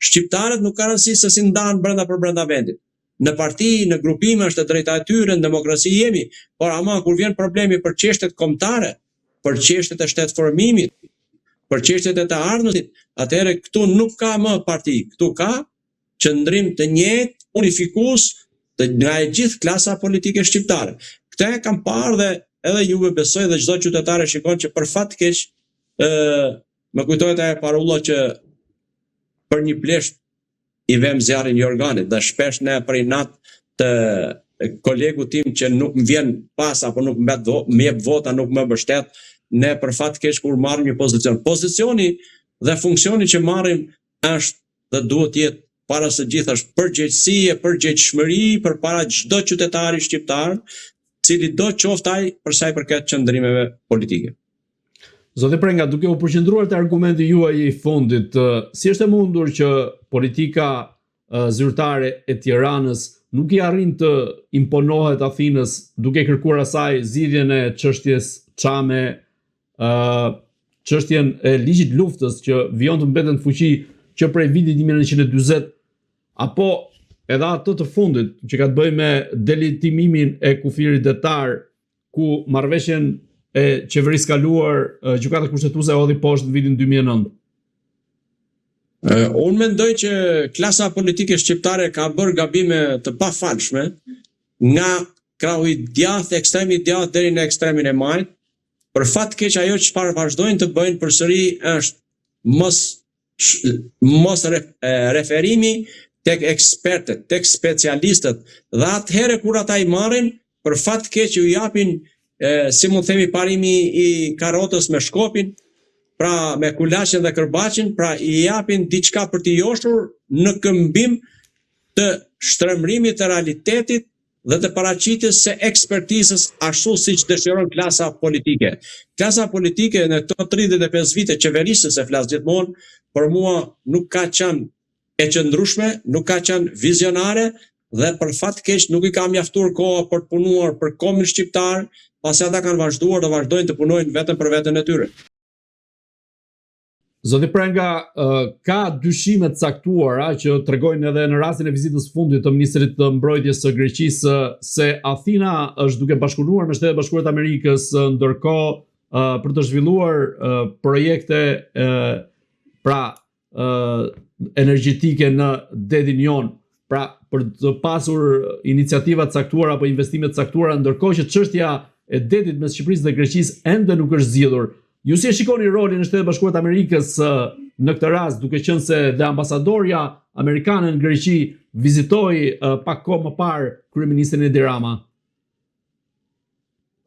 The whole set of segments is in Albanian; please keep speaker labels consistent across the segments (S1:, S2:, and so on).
S1: Shqiptarët nuk ka rëndësi se si ndahen brenda për brenda vendit. Në parti, në grupime është e drejta e tyre, në demokraci jemi, por ama kur vjen problemi për çështjet kombëtare, për çështjet e shtetformimit, për çështjet e të ardhmes, atëherë këtu nuk ka më parti, këtu ka qëndrim të njëjtë unifikues të nga e gjithë klasa politike shqiptare. Këtë e kam parë dhe edhe juve besoj dhe çdo qytetar e shikon që për fat të keq ë më kujtohet ajo parulla që për një plesht i vem zjarrin jorganit dhe shpesh ne për inat të kolegut tim që nuk më vjen pas apo nuk më vet më jep vota, nuk më mbështet, ne për fat të keq kur marrim një pozicion. Pozicioni dhe funksioni që marrim është dhe duhet të jetë para së gjithash përgjegjësi e përgjegjshmëri përpara çdo qytetari shqiptar, cilido qoftë ai për sa i përket qëndrimeve politike.
S2: Zoti Prenga, duke u përqendruar te argumenti juaj i fundit, si është e mundur që politika zyrtare e Tiranës nuk i arrin të imponohet Athinës duke kërkuar asaj zgjidhjen e çështjes Çame, çështjen e ligjit luftës që vijon të mbetet në fuqi që prej vitit 1940 apo edhe atë të fundit që ka të bëjë me delimitimimin e kufirit detar ku marrëveshjen e qeverisë kaluar Gjykata Kushtetuese e hodhi poshtë në vitin 2009.
S1: Unë mendoj që klasa politike shqiptare ka bërë gabime të pafalshme nga krahu i djathtë, ekstremi i djathtë deri në ekstremin e majtë. Për fat të keq ajo çfarë vazhdojnë të bëjnë përsëri është mos mos referimi tek ekspertët, tek specialistët dhe atëherë kur ata i marrin, për fat të keq ju japin e, si mund të themi parimi i karotës me shkopin, pra me kulaçin dhe kërbaçin, pra i japin diçka për t'i joshur në këmbim të shtrembërimit të realitetit dhe të paraqitjes së ekspertizës ashtu siç dëshiron klasa politike. Klasa politike në këto 35 vite qeverisëse flas gjithmonë, për mua nuk ka qenë e qëndrueshme, nuk ka qenë vizionare dhe për fat keq nuk i ka mjaftuar koha për të punuar për kombin shqiptar, pasi ata kanë vazhduar dhe vazhdojnë të punojnë vetëm për veten e tyre.
S2: Zoti Prenga, ka dyshime të caktuara që tregojnë edhe në rastin e vizitës fundit të ministrit të mbrojtjes së Greqisë se Athina është duke bashkëpunuar me Shtetet e Bashkuara të Amerikës ndërkohë për të zhvilluar projekte pra energjetike në detin Jon, pra për të pasur iniciativa të caktuara apo investime të caktuara, ndërkohë që çështja e detit mes Shqipërisë dhe Greqisë ende nuk është zgjidhur. Ju si e shikoni rolin e Shteteve të Bashkuara të Amerikës në këtë rast, duke qenë se dhe ambasadorja amerikane në Greqi vizitoi pak kohë më parë kryeministrin Edi
S1: Rama?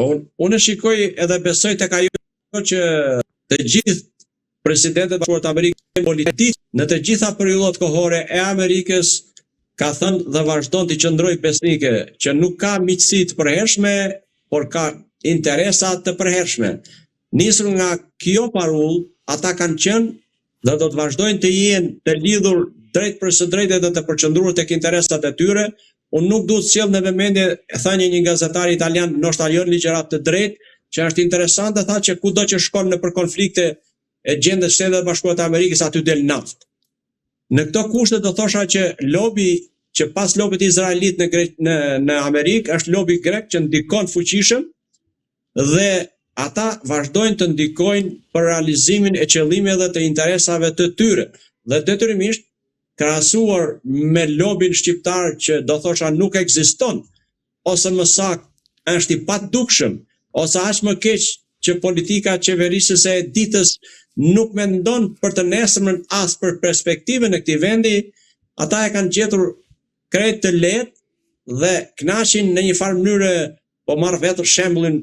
S1: Unë unë e shikoj edhe besoj tek ajo që të gjithë Presidentët e Bashkuar të Amerikës politikë në të gjitha periudhat kohore e Amerikës ka thënë dhe vazhdon t'i qëndrojë besnike që nuk ka miqësi të përhershme, por ka interesa të përhershme. Nisur nga kjo parullë, ata kanë qenë dhe do të vazhdojnë të jenë të lidhur drejtpërsëdrejti dhe të përqendruar tek interesat e tyre. Unë nuk duhet të sjell në vëmendje thënie një gazetari italian, ndoshta jo në ligjëratë të drejtë, që është interesante tha që kudo që shkon nëpër konflikte e gjendet Shtetet e Bashkuara të Amerikës aty del naftë. Në këto kushte do thosha që lobi që pas lobit izraelit në Gre në në Amerikë është lobi grek që ndikon fuqishëm dhe ata vazhdojnë të ndikojnë për realizimin e qëllimeve dhe të interesave të tyre dhe detyrimisht krahasuar me lobin shqiptar që do thosha nuk ekziston ose më saktë është i padukshëm, ose aq më keq që politika qeverisëse e ditës nuk mendon për të nesërmen as për perspektivën e këtij vendi, ata e kanë gjetur krejt të lehtë dhe kënaqin në një farë mënyre, po marr vetëm shembullin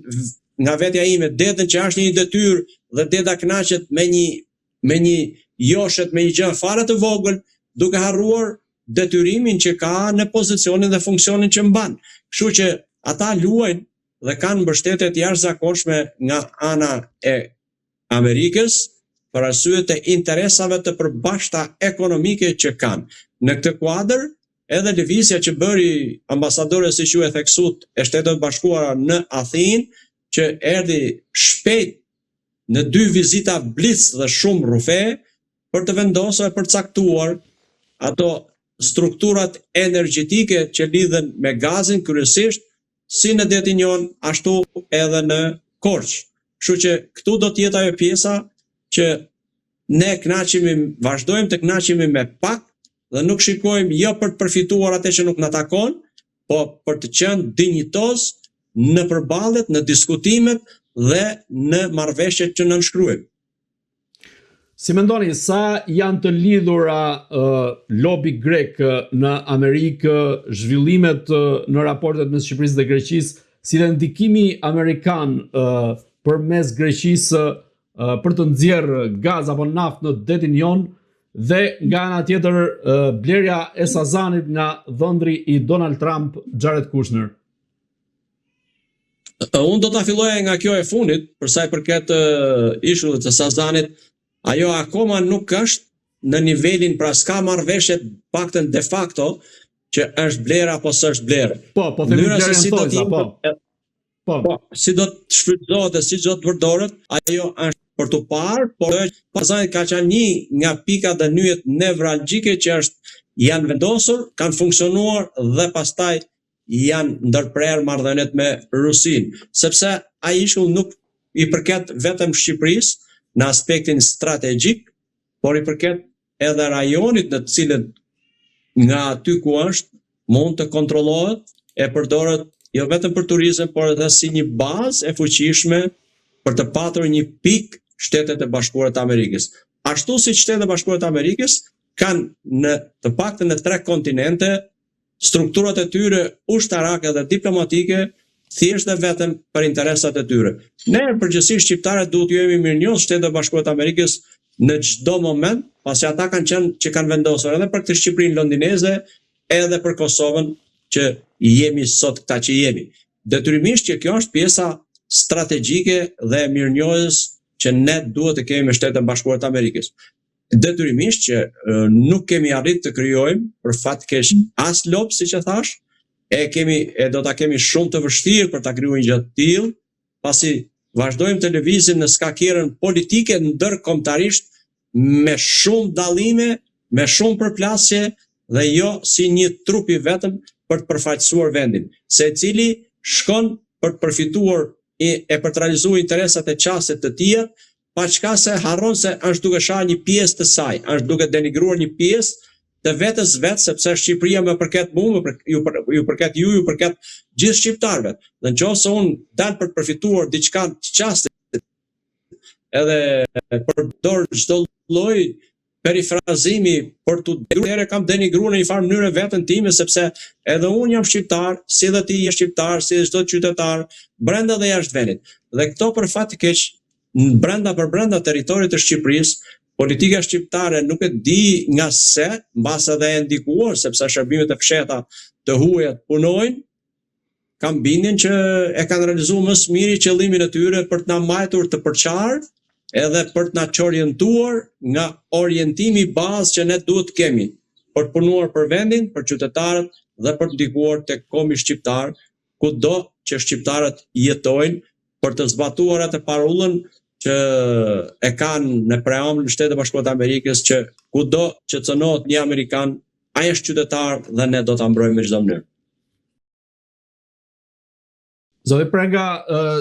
S1: nga vetja ime, Dedën që është një detyrë dhe Deda kënaqet me një me një joshet me një gjë fare të vogël, duke harruar detyrimin që ka në pozicionin dhe funksionin që mban. Kështu që ata luajnë dhe kanë mbështetje të jashtëzakonshme nga ana e Amerikës për arsye të interesave të përbashkëta ekonomike që kanë. Në këtë kuadër, edhe lëvizja që bëri ambasadorja siç ju e theksuat e Shteteve të Bashkuara në Athinë, që erdhi shpejt në dy vizita blic dhe shumë rrufe për të vendosur e përcaktuar ato strukturat energjetike që lidhen me gazin kryesisht si në detin Jon ashtu edhe në Korçë. Kështu që këtu do të jetë ajo pjesa që ne kënaqemi, vazhdojmë të kënaqemi me pak dhe nuk shikojmë jo për të përfituar atë që nuk na takon, po për të qenë dinjitoz në përballjet, në diskutimet dhe në marrëveshjet që nënshkruajmë.
S2: Si mendoni, sa janë të lidhura uh, lobi grek në Amerikë, zhvillimet në raportet mes Shqipërisë dhe Greqisë, si dhe ndikimi amerikan uh, përmes Greqisë uh, për të nxjerrë gaz apo naftë në detin Jon dhe nga ana tjetër uh, blerja e Sazanit nga dhëndri i Donald Trump, Jared Kushner?
S1: Unë do ta filloja nga kjo e fundit, për sa i përket ishullit të Sazanit, ajo akoma nuk është në nivelin, pra s'ka marrëveshje paktën de facto që është blerë apo s'është blerë.
S2: Po, po themi blerë si do të po.
S1: Po. po, si do të shfrytëzohet dhe si do të përdoret, ajo është për t'u parë, por Sazanit ka qenë një nga pikat dhe nyjet nevralgjike që është janë vendosur, kanë funksionuar dhe pastaj janë ndërprerë marrëdhëniet me Rusinë, sepse ai ishull nuk i përket vetëm Shqipërisë në aspektin strategjik, por i përket edhe rajonit në të cilën nga aty ku është mund të kontrollohet e përdoret jo vetëm për turizëm, por edhe si një bazë e fuqishme për të patur një pikë Shtetet e Bashkuara të Amerikës. Ashtu si Shtetet e Bashkuara të Amerikës kanë në të paktën në tre kontinente strukturat e tyre ushtarake dhe diplomatike thjesht dhe vetëm për interesat e tyre. Ne në përgjithësi shqiptarët duhet t'ju jemi mirënjohës Shteteve të Bashkuara të Amerikës në çdo moment, pasi ata kanë qenë që kanë vendosur edhe për këtë Shqipërinë londineze, edhe për Kosovën që jemi sot këta që jemi. Detyrimisht që kjo është pjesa strategjike dhe e mirënjohjes që ne duhet të kemi me Shtetet e Bashkuara të Amerikës. Detyrimisht që nuk kemi arrit të krijojmë për fat keq as lob, siç e thash, e kemi e do ta kemi shumë të vështirë për ta krijuar një gjë të tillë, pasi vazhdojmë të lëvizim në skakierën politike ndërkombëtarisht me shumë dallime, me shumë përplasje dhe jo si një trup i vetëm për të përfaqësuar vendin. Secili shkon për të përfituar e për të realizuar interesat e çastit të tija, paçka se harron se është duke sharë një pjesë të saj, është duke denigruar një pjesë të vetes vet, sepse Shqipëria më përket mua, më për, ju, për, ju përket ju, ju përket gjithë shqiptarëve. Dhe në qoftë se unë dal për të përfituar diçka të çastit, edhe përdor çdo lloj perifrazimi për të denigruar, kam denigruar në një farë mënyre veten time sepse edhe unë jam shqiptar, si dhe ti je shqiptar, si dhe çdo qytetar brenda dhe jashtë vendit. Dhe këto për fat të keq brenda për brenda territorit të Shqipërisë, politika shqiptare nuk e di nga se, mbase edhe e ndikuar sepse shërbimet e fshehta të huaja punojnë, kam bindjen që e kanë realizuar më së miri qëllimin e tyre për të na mbajtur të përçarë edhe për të na çorientuar nga orientimi bazë që ne duhet të kemi për të punuar për vendin, për qytetarët dhe për të ndikuar tek kombi shqiptar, kudo që shqiptarët jetojnë, për të zbatuar atë parullën që e kanë në preambulën e Shteteve të Bashkuara të Amerikës që kudo që cënohet një amerikan, ai është qytetar dhe ne do ta mbrojmë me çdo mënyrë.
S2: Zoti Prenga,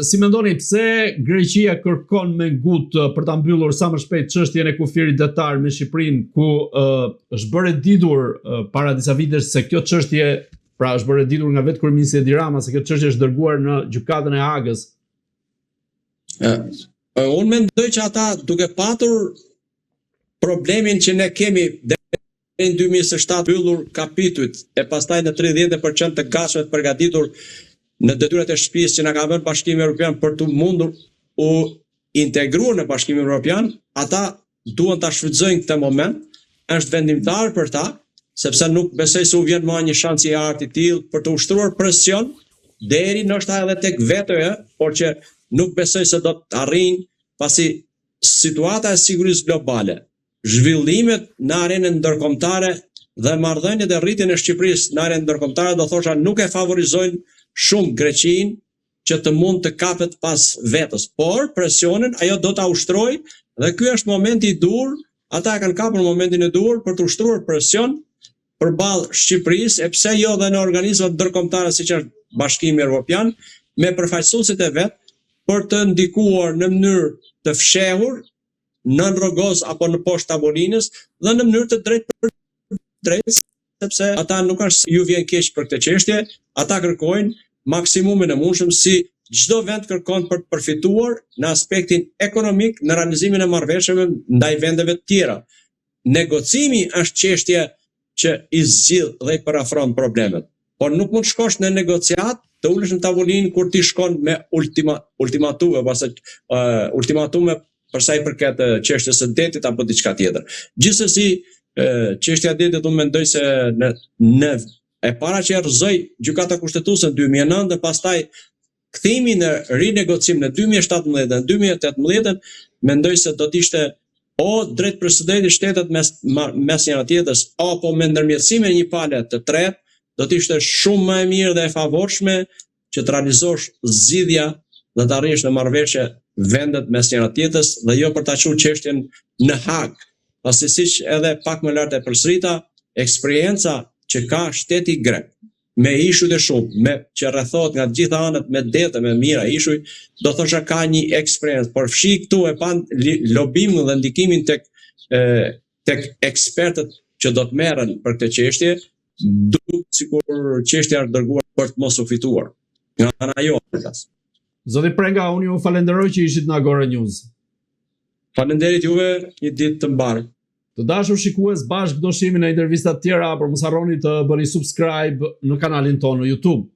S2: si mendoni pse Greqia kërkon me ngut për ta mbyllur sa më shpejt çështjen e kufirit detar me Shqipërinë, ku uh, është bërë e ditur uh, para disa vitesh se kjo çështje, pra është bërë e ditur nga vetë kryeministri Edi Rama se kjo çështje është dërguar në gjykatën e Hagës.
S1: Uh, unë mendoj që ata duke patur problemin që ne kemi deri në 2027 mbyllur kapitujt e pastaj në 30% të gatshme të përgatitur në detyrat e shtëpisë që na ka vënë Bashkimi Evropian për të mundur u integruar në Bashkimin Evropian, ata duan ta shfrytëzojnë këtë moment, është vendimtar për ta, sepse nuk besoj se u vjen më një shans i artë i tillë për të ushtruar presion deri ndoshta edhe tek vetoja, por që nuk besoj se do të arrijnë pasi situata e sigurisë globale, zhvillimet në arenën ndërkombëtare dhe marrëdhëniet e rritjen e Shqipërisë në arenën ndërkombëtare do thosha nuk e favorizojnë shumë Greqinë që të mund të kapet pas vetes, por presionin ajo do ta ushtrojë dhe ky është momenti i duhur, ata e kanë kapur momentin e duhur për të ushtruar presion. përballë Shqipërisë e pse jo dhe në organizmat ndërkombëtare siç është Bashkimi Evropian me përfaqësuesit e vet për të ndikuar në mënyrë të fshehur nën rrogoz apo në poshtë tavolinës dhe në mënyrë të drejtpërdrejtë sepse ata nuk është ju vjen keq për këtë çështje, ata kërkojnë maksimumin e mundshëm si çdo vend kërkon për të përfituar në aspektin ekonomik në realizimin e marrëveshjeve ndaj vendeve të tjera. Negocimi është çështje që i zgjidh dhe i përafron problemet. Por nuk mund të shkosh në negociat, të ulesh në tavolinë kur ti shkon me ultima, ultimatume, pastaj uh, ultimatume për sa i përket çështjes së detit apo diçka tjetër. Gjithsesi, çështja e detit unë mendoj se në në e para që e rrëzoi Gjykata Kushtetuese në 2009 dhe pastaj kthimi në rinegocim në 2017 dhe 2018 mendoj se do të ishte o drejtpërsëdrejti shtetet mes mes njëra tjetrës apo me ndërmjetësimin e një pale të tretë, do të ishte shumë më e mirë dhe e favorshme që të realizosh zgjidhja dhe të arrish në marrëveshje vendet mes njëra tjetrës dhe jo për ta çuar çështjen në Hagë, pasi siç edhe pak më lart e përsërita, eksperienca që ka shteti grek me ishujt e shumë, me që rrethohet nga të gjitha anët me det e me mijëra ishuj, do thosha ka një eksperiencë, por fshi këtu e pan lobimin dhe ndikimin tek e, tek ekspertët që do të merren për këtë çështje, duket sikur çështja është dërguar për të mos u fituar nga ana jonë. flas.
S2: Zoti Prenga, unë ju falenderoj që ishit në Agora News.
S1: Faleminderit juve, një ditë të mbarë.
S2: Të dashur shikues, bashkë do shihemi në intervista të tjera, por mos harroni të bëni subscribe në kanalin tonë në YouTube.